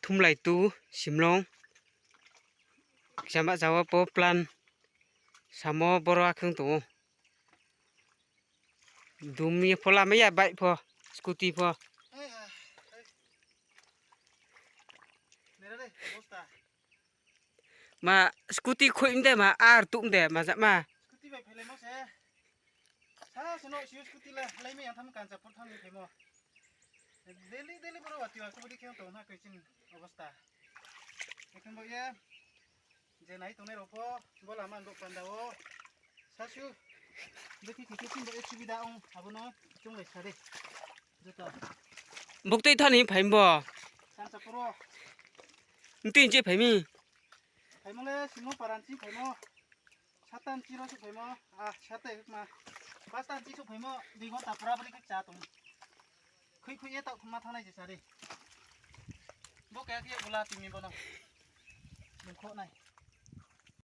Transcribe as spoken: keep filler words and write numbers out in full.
Khumlai tu simlong. Kisa ma jawa po plan. Samo boro akhung tongo. Dumi pho lama ya bike pho, scooty pho. Ma scooty khoi mde ma ar tum de ma ja ma. Scooty bai phele mo se. Sa se no si scooty la lai me yang tham kan sa por tham ni phemo. Daily daily boro wati wa kubudi khe to na kai chin obostha. Ekhan bo ye je nai tongnai rok pho bo lama ang panda o. Sasu. Beki khe khe chin bo subida ong abono chung lai sare. Joto. Buk tei thani phaimbo. Sansa poro. Ntwi je phaimi. Phaimo le simo paran chi phaimo. Satan chi ro su phaimo. Ah, sate ma. Pastan chi su phaimo. Dui ghonta pura puri cha tong. Khui khui ye ta ma thanai je sare. Bo kaya kaya bula timi bono. Nungkho nai.